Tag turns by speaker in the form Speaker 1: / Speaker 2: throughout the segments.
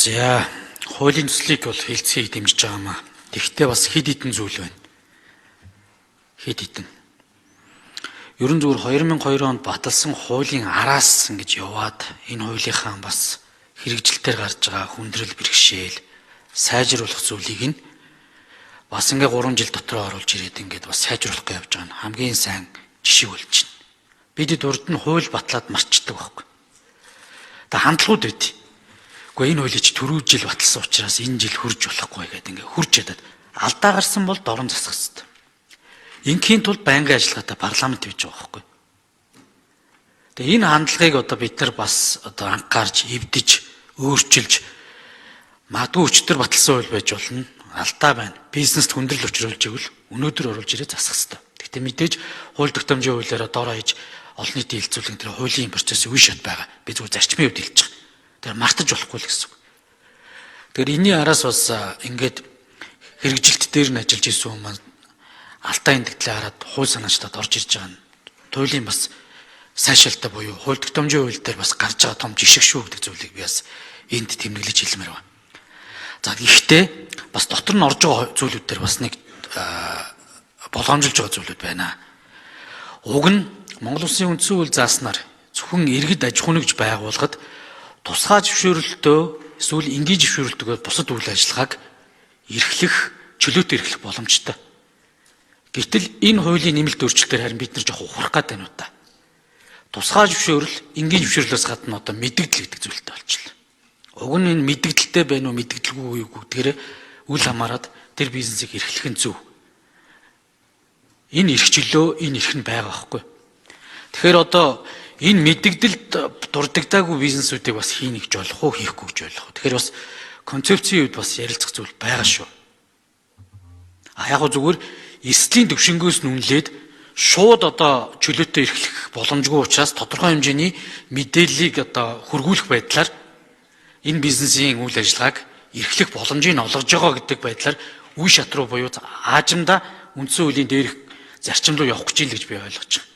Speaker 1: За, хуулийн төслийг бол хэлцгийг дэмжиж байгаа маа. Тэгвэл бас хэд хэдэн зүйл байна. Хэд хэдэн. Ерөн зүгээр 2002 онд баталсан хуулийн араас ингэж яваад энэ хуулийнхаа бас хэрэгжилтээр гарч байгаа хүндрэл бэрхшээл сайжруулах зүйлийг нь бас ингээ 3 жил дотор оруулж ирээд ингээд бас сайжруулах гэж явж байгаа нь хамгийн сайн жишээ болж байна. Бидэд урд нь хууль батлаад марчдаг байхгүй. Та хандлагууд байд. Гэхдээ энэ хуулийг чи түрүү жил баталсан учраас энэ жил хурж болохгүй гэдэг ингээ хурж ядаад алдаа гарсан бол дорн засах хэрэгтэй. Ингийн тулд байнгын ажиллагаатай парламент хийж байгаа байхгүй. Тэгээ энэ хандлагыг одоо бид нар бас одоо анхаарч, эвдэж, өөрчилж магадгүй өчтөр баталсан хууль байж болно. Алдаа байна. Бизнест хүндрэл учруулж ивэл өнөөдөр оруулж ирээ засах хэрэгтэй. Гэхдээ мэдээж хууль тогтоомжийн хуулиараа дор хаяж олон нийтийн хэлэлцүүлэг тэр хуулийн процессын үе шат байгаа. Би зүгээр зарчмын хувьд хэлж байгаа. Тэр мартаж болохгүй л гэсэн үг. Тэгэхээр энэний араас бас ингээд хэрэгжилт дээр нь ажиллаж исэн хүмүүс алдаа эндэгдлээ хараад хууль санаачлаад орж ирж байгаа нь туйлын бас сайшаалтай буюу хууль тогтоомжийн хууль дээр бас гарч байгаа том жишг шүү гэдэг зүйлийг би бас энд тэмдэглэж хэлмээр байна. За, гэхдээ бас дотор нь орж байгаа зүйлүүд дээр бас нэг болгоомжилж байгаа зүйлүүд байна. Уг нь Монгол Улсын үндсэн хууль зааснаар зөвхөн иргэд аж ахуйн нэгж байгуулахад тусгай зөвшөөрлөлтөө эсвэл энгийн зөвшөөрлөлтөөр бусад үйл ажиллагааг эрхлэх, чөлөөтэй эрхлэх боломжтой. Гэтэл энэ хуулийн нэмэлт өөрчлөлтөөр харин бид нар жоох ухрах гээд байна уу та. Тусгай зөвшөөрөл, энгийн зөвшөөрлөөс гадна одоо мэдэгдэл гэдэг зүйлтэй болчихлоо. Уг нь энэ мэдэгдэлтэй байна уу, мэдэгдэлгүй юу гэдгээр үл хамааран тэр бизнесийг эрхлэх нь зөв. Энэ эрх чөлөө, энэ эрх нь байгаа байхгүй. Тэгэхээр одоо энэ мэдэгдэлд дурддагтаагүй бизнесүүдийг бас хийнэ гэж болох уу, хийхгүй гэж болох уу. Тэгэхээр бас концепцийн хувьд бас ярилцах зүйл байгаа шүү. А яг гоо зүгээр эрсдлийн төвшөнгөөс нүнлээд шууд одоо чөлөөтэй эрхлэх боломжгүй учраас тодорхой хэмжээний мэдээллийг одоо хөргүүлэх байдлаар энэ бизнесийн үйл ажиллагааг эрхлэх боломжийг олгож байгаа гэдэг байдлаар үе шат руу буюу аажимдаа үндсэн хуулийн дээрх зарчим руу явах гэж ил гэж би ойлгож байгаа.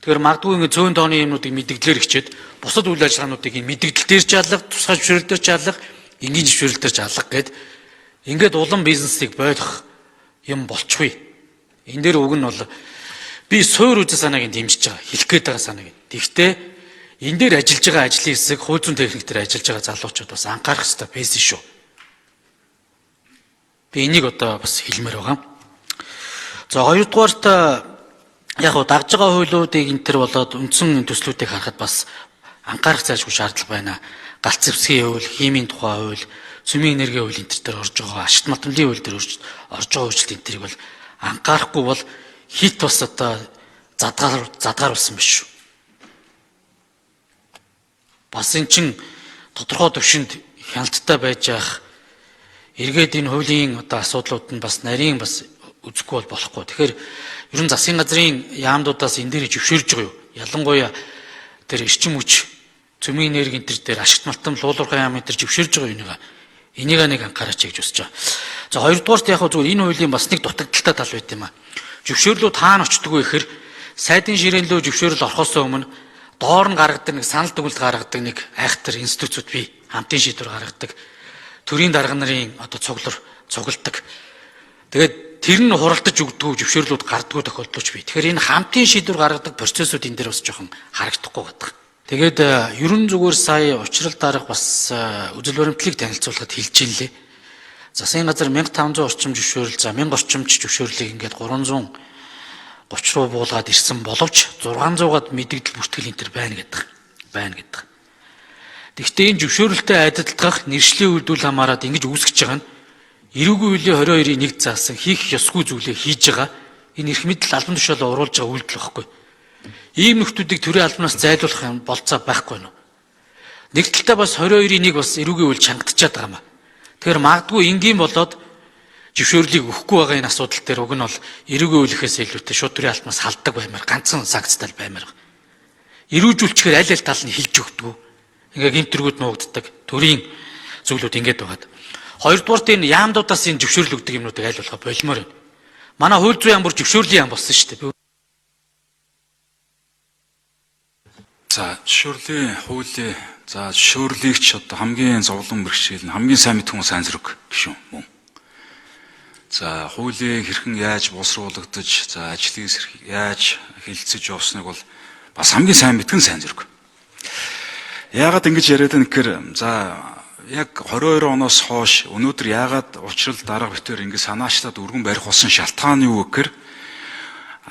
Speaker 1: Тэгэхээр магадгүй ингэ цөөн тооны юмнуудыг мэдэгдлээр хичээд бусад үйл ажиллагаануудыг энэ мэдэгдэл дээр ч алга, тусгай зөвшөөрөл дээр ч алга, энгийн зөвшөөрөл дээр ч алга гэд ингээд улам бизнесийг ойлгох юм болчихвээ. Энэ дээр уг нь бол би суур үзэл санааг нь дэмжиж байгаа, хэлэх гээд байгаа санааг. Тэгвэл энэ дээр ажиллаж байгаа ажлын хэсэг, хууль зүйн техник дээр ажиллаж байгаа залуучууд бас анхаарах хэрэгтэй байсан шүү. Би энийг одоо бас хэлмээр байгаа. За, хоёрдугаарт яг гоо дагж байгаа хуулиудыг энэ төр болоод үндсэн төслүүдийг харахад бас анхаарах зайлшгүй шаардлага байна. Галт зэвсгийн хууль, химийн тухай хууль, цөмийн энергийн хууль энэ төр орж байгаа, ашигт математикийн хууль дээр орж байгаа өөрчлөлт энэ тэрийг бол анхаарахгүй бол хит бас одоо задгааруулсан биш шүү. Бас эн чин тодорхой төвшөнд хяналттай байж явах эргээд энэ хуулийн одоо асуудлууд нь бас нарийн бас үзэхгүй бол болохгүй. Тэгэхээр ер нь засгийн газрын яамдуудаас энэ дээр зөвшөөрж байгаа юу? Ялангуяа тэр эрчим хүч, цөмийн энерги энэ төр дээр ашигт малтам луулуурхай яам энэ төр зөвшөөрж байгаа юуныгаа энийг нэг анхаараач гэж хүсэж байгаа. За, хоёрдугаарт яг зүгээр энэ хуулийн бас нэг дутагдaltaй тал байт юм а. Зөвшөөрлүүд хаана очдөг вэ гэхээр сайдын ширээн лөө зөвшөөрөл орохоос өмнө доор нь гаргадаг нэг санал дүгнэлт гаргадаг нэг айхтар институтууд бий. Хамтын шийдвэр гаргадаг. Төрийн дарга нарын одоо цуглар цугладаг. Тэгээд тэр нь хуралдаж өгдөг зөвшөөрлүүд гардггүй тохиолдлооч бий. Тэгэхээр энэ хамтын шийдвэр гаргадаг процессууд энэ дээр бас жоохон харагдахгүй байдаг. Тэгээд ерөн зүгээр сая учрал дарга бас үзэл баримтлалыг танилцуулахад хэлж ин лээ. Засгийн газар 1500 орчим зөвшөөрөл, за 1000 орчим зөвшөөрлийг ингээд 330 руу буулгаад ирсэн боловч 600-аад мэдэгдэл бүртгэл энэ төр байна гэдэг. Байна гэдэг. Гэхдээ энэ зөвшөөрөлтэй адилтгах нэршлийн үйлдэл хамаарат ингэж үүсгэж байгаа нь эрүүгийн үеийн 22-ийн 1 заасан хийх ёсгүй зүйлээ хийж байгаа энэ эрх мэдэл албан тушаалаа уруулж байгаа үйлдэл байхгүй. Ийм нөхдүүдийг төрийн албанаас зайлуулах юм болцоо байхгүй нүү. Нэг талдаа бас 22-ийн 1 бас эрүүгийн үйл чангатчаад байгаа юм. Тэгэхээр магадгүй энгийн болоод зөвшөөрлийг өгөхгүй байгаа энэ асуудал дээр уг нь бол эрүүгийн үйлэхээс илүүтэй шууд төрийн албанаас халдаг баймаар ганцхан санкцтай баймаар. Эрүүжүүлчихээр аль аль тал нь хилж өгдөг. Ингээ гэмт тэргүүд нуугддаг. Төрийн зүйлүүд ингээд байгаад. Хоёрдугаарт энэ яамдуудаас энэ зөвшөөрөл өгдөг юмнуудыг аль болох болмоор байна. Манай хууль зүйн яам бүр зөвшөөрлийн яам болсон шүү дээ.
Speaker 2: За, зөвшөөрлийн хуулийн, за зөвшөөрлийг ч одоо хамгийн зовлон бэрхшээл нь хамгийн сайн мэдэх хүн сайн зэрэг гишүүн мөн. За, хуулийг хэрхэн яаж боловсруулагдаж, за ажлыг яаж хэлэлцэж явсныг бол бас хамгийн сайн мэдэх нь сайн зэрэг. Яагаад ингэж яриад байна гэхээр, за яг 22 оноос хойш өнөөдөр яагаад учрал дарга битээр ингэ санаачлаад өргөн барих болсон шалтгаан юу гэхээр,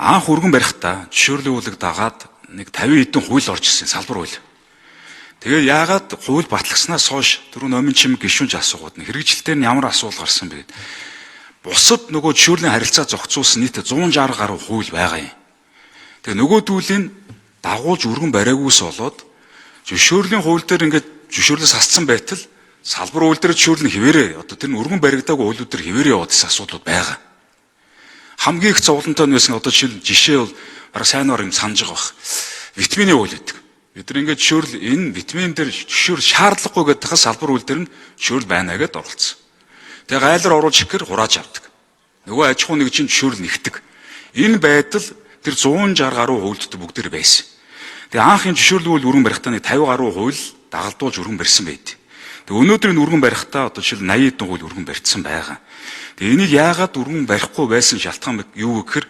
Speaker 2: анх өргөн барихтаа зөвшөөрлийн хуулийг дагаад нэг 50 хэдэн хууль орж ирсэн, салбар хууль. Тэгээд яагаад хууль батлагснаас хойш түрүү номын чим гишүүнч асуугаад нь хэрэгжилтээр нь ямар асуудал гарсан бэ гэд. Бусад нөгөө зөвшөөрлийн харилцаа зохицуулсан нийт 160 гаруй хууль байгаа юм. Тэгээ нөгөөдүүлийн дагуулж өргөн бариагүйс болоод зөвшөөрлийн хууль дээр ингээд зөвшөөрлөөс хасцсан байтал салбар хууль дээр зөвшөөрөл нь хэвээрээ, одоо тэр нь өргөн баригдаагүй хуулиуд дээр хэвээрээ яваад исэн асуудлууд байгаа. Хамгийн их зовлонтой нь байсан одоо жишээ бол бараг сайнаар юм санаж байгаа бах. Витамины хууль гэдэг. Бид нар ингээд зөвшөөрөл энэ витамин дээр зөвшөөрөл шаардлагагүй гэдэг хас салбар хууль дээр нь зөвшөөрөл байна гэдээ оролцсон. Тэгээ гайлар оруулж ихээр хурааж авдаг. Нөгөө аж ахуй нэг чинь зөвшөөрөл нэгдэг. Энэ байдал тэр 160 гаруй хуульд бүгдээр байсан. Тэгээ анх энэ зөвшөөрлийн хууль өргөн барихтаа нэг 50 гаруй хууль дагалдуулж өргөн барьсан байд. Тэгээ өнөөдөр энэ өргөн барихтаа одоо жишээл 80 хэдэн хууль өргөн барьсан байгаа. Тэгээ энийг яагаад өргөн барихгүй байсан шалтгаан юу гэхээр,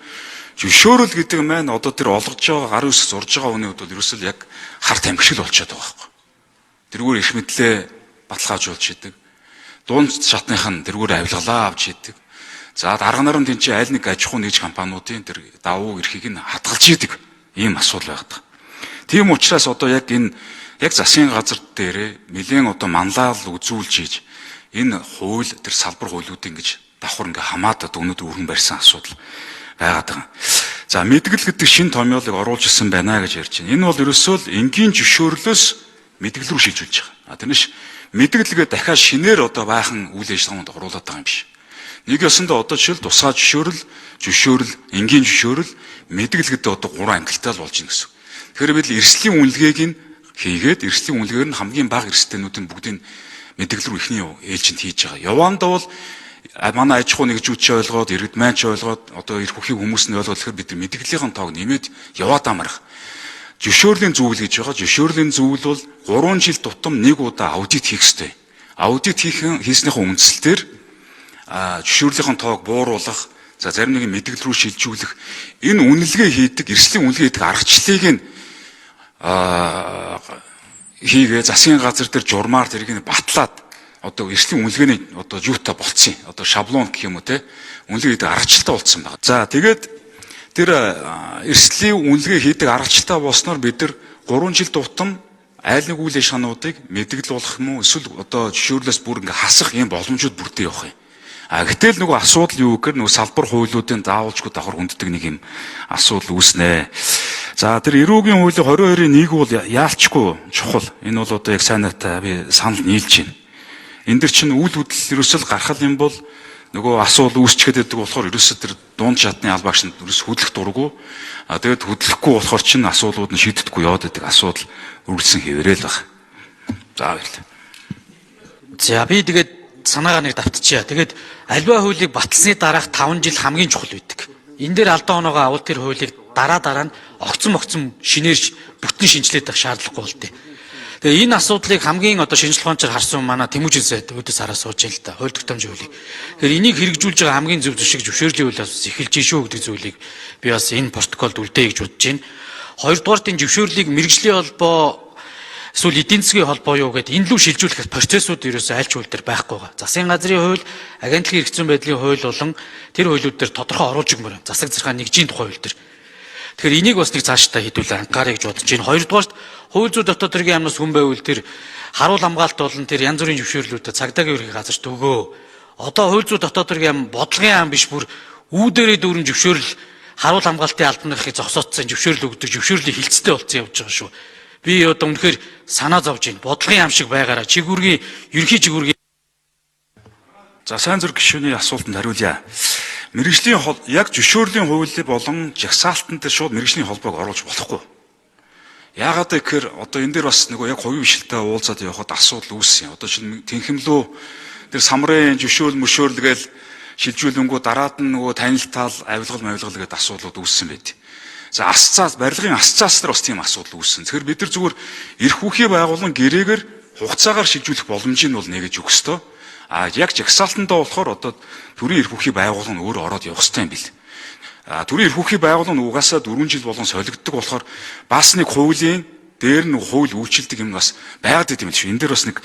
Speaker 2: зөвшөөрөл гэдэг маань одоо тэр олгож байгаа гар үсэг зурж байгаа хүний хувьд бол ерөөсөө яг хар тамхи шиг л болчиход байгаа байхгүй. Тэрүүгээр их мэдлээ баталгаажуулж идэг. Дунд шатных нь тэрүүгээр авилгалаа авч идэг. За дарга нар нь тэнцээ аль нэг аж ахуй нэгж компаниудын тэр давуу эрхийг нь хадгалж идэг. Ийм асуудал байдаг. Тийм учраас одоо яг энэ яг засгийн газар дээрээ нэлээд одоо манлаал үзүүлж хийж энэ хууль тэр салбар хуулиудыг ингэж давхар ингээ хамаад одоо өнөөдөр өргөн барьсан асуудал байгаад байгаа. За мэдгэл гэдэг шин томьёолыг оруулж ирсэн байна гэж ярьж байна. Энэ бол ерөөсөө л энгийн зөвшөөрлөөс мэдгэл рүү шилжүүлж байгаа. А тэрнээс мэдгэлгээ дахиад шинээр одоо баахан үйл ажиллагаанд оруулаад байгаа юм биш. Нэг ёсондоо одоо жишээл тусгай зөвшөөрөл, зөвшөөрөл, энгийн зөвшөөрөл, мэдгэл гэдэг одоо гурван ангилтай л болж байна гэсэн. Тэгэхээр бид эрсдлийн үнэлгээг нь хийгээд эрсдлийн үнэлгээр нь хамгийн бага эрсдэлнүүдийн бүгдийг мэдгэл рүү эхний ээлжинд хийж байгаа. Явандаа бол манай аж ахуй нэгжүүд ч ойлгоод, иргэд маань ч ойлгоод, одоо эрх бүхий хүмүүс нь ойлгоод тэгэхээр бид мэдгэлийнхэн тоог нэмээд яваад амарх. Зөвшөөрлийн зөвлөл гэж байгаа. Зөвшөөрлийн зөвлөл бол 3 жил тутам нэг удаа аудит хийх ёстой. Аудит хийснийхээ үндсэл дээр зөвшөөрлийнхэн тоог бууруулах, за зарим нэгэн мэдгэл рүү шилжүүлэх, энэ үнэлгээ хийдэг, эрсдлийн үнэлгээ хийдэг аргачлалыг нь хийгээ засгийн газар дээр журмаар тэрийг нь батлаад одоо эрсдлийн үнэлгээний одоо юутай болцсон, одоо шаблон гэх юм уу те, үнэлгээ хийдэг аргачлалтай болцсон байна. За тэгээд тэр эрсдлийн үнэлгээ хийдэг аргачлалтай болсноор бид нар 3 жил тутам айл нэг үйл ажиллагаануудыг мэдгэл болох юм уу эсвэл одоо зөвшөөрлөөс бүр ингээ хасах юм боломжууд бүрдээ явах юм. А гэтэл нөгөө асуудал юу гэхээр нөгөө салбар хуулиудын заавалжгүй давхар хүнддэг нэг юм асуудал үүснэ. За тэр эрүүгийн хуулийн 22-ын 1 бол яалчгүй чухал. Энэ бол одоо яг сайнаатай би санал нийлж байна. Энэ дэр чинь үйл хөдлөл ерөөсөл гарах юм бол нөгөө асуудал үүсчихэд байдаг болохоор ерөөсөө тэр дунд шатны албаагч нь ерөөс хөдлөх дурггүй. А тэгээд хөдлөхгүй болохоор чинь асуудлууд нь шийдэхгүй яваад байдаг асуудал үргэлжлэн хэвээрээ л баг. За баярлалаа.
Speaker 1: За би тэгээд санаагаа нэг давтчихъя. Тэгээд альва хуулийг баталсны дараах 5 жил хамгийн чухал байдаг. Энэ дээр алдаа оноогоо авал тэр хуулийг дараа нь огцон шинээр бүтэн шинжилээд байх шаардлагагүй болтой. Тэгээ энэ асуудлыг хамгийн одоо шинжлэх ухаанчаар харсан манай Тэмүүжин сайд өөдөөс хараа сууж ил та хууль тогтоомжийн хуулийг. Тэгэхээр энийг хэрэгжүүлж байгаа хамгийн зөв зүйшиг зөвшөөрлийн хуулиас эхэлж шүү гэдэг зүйлийг би бас энэ протоколд үлдээе гэж бодож байна. Хоёрдугаарт энэ зөвшөөрлийг мэргэжлийн холбоо эсвэл эдийн засгийн холбоо юу гэдэг энэ лүү шилжүүлэх процессууд ерөөсөө аль ч хууль дээр байхгүй байгаа. Засгийн газрын хууль, агентлагийн эрх зүйн байдлын хууль болон тэр хуулиуд дээр тодорхой оруулж өгмөр. Засаг зэрэг нэгжийн тухай хууль дээр. Тэгэхээр энийг бас нэг цаашдаа хэдүүлээ анхаарай гэж бодож байна. Хоёрдугаарт хууль зүйн дотоод хэргийн яамнаас хүн байвал тэр харуул хамгаалт болон тэр янз бүрийн зөвшөөрлүүдэд цагдаагийн ерхий газарт өгөө. Одоо хууль зүйн дотоод хэргийн яам бодлогын яам биш бүр үүдэрээ дүүрэн зөвшөөрөл харуул хамгаалтын албаныхыг зогсоодсон зөвшөөрөл өгдөг зөвшөөрлийн хилцтэй болсон явж байгаа шүү. Би одоо үнэхээр санаа зовж байна. Бодлогын яам шиг байгаараа чигүүргийн ерхий чигүүргийн.
Speaker 2: За сайн зүрх гишүүний асуултанд хариулъя. Мэргэжлийн яг зөвшөөрлийн хууль болон жагсаалтан дээр шууд мэргэжлийн холбоог оруулж болохгүй. Яагаад гэхээр одоо энэ дээр бас нөгөө яг хувийн бишэлтэй уулзаад явхад асуудал үүссэн. Одоо чинь тэнхимлүү тэр самрын зөвшөөрөл мөшөөрл гээл шилжүүлэнгүү дараад нь нөгөө танилтаал авилгал мавилгал гэдэг асуудлууд үүссэн байд. За ассоциац барилгын ассоциац нар бас тийм асуудал үүссэн. Тэгэхээр бид нар зүгээр эрх бүхий байгууллагын гэрээгээр хугацаагаар шилжүүлэх боломжийг бол нэгэж өгөх ёстой. А яг жагсаалтандаа болохоор одоо төрийн эрх бүхий байгууллага нь өөр ороод явах ёстой юм бил. А төрийн эрх бүхий байгууллага нь угаасаа 4 жил болгон солигддог болохоор бас нэг хуулийн дээр нь хууль үйлчилдэг юм бас байгаад идэм биш. Энэ дээр бас нэг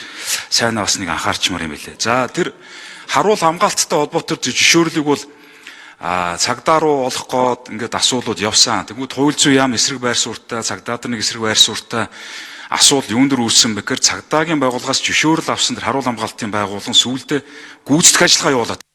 Speaker 2: сайнаа бас нэг анхаарчмаар юм билээ. За тэр харуул хамгаалттай холбоотой зөвшөөрлийг бол цагдаа руу олох гээд ингээд асуудлууд явсан. Тэгмүүд хууль зүйн яам эсрэг байр суурьтай, цагдаа нар нэг эсрэг байр суурьтай асуудал юун дээр үүссэн бэ гэхээр цагдаагийн байгууллагаас зөвшөөрөл авсан тэр харуул хамгаалтын байгууллага сүүлдээ гүйцэтгэх ажиллагаа явуулаад.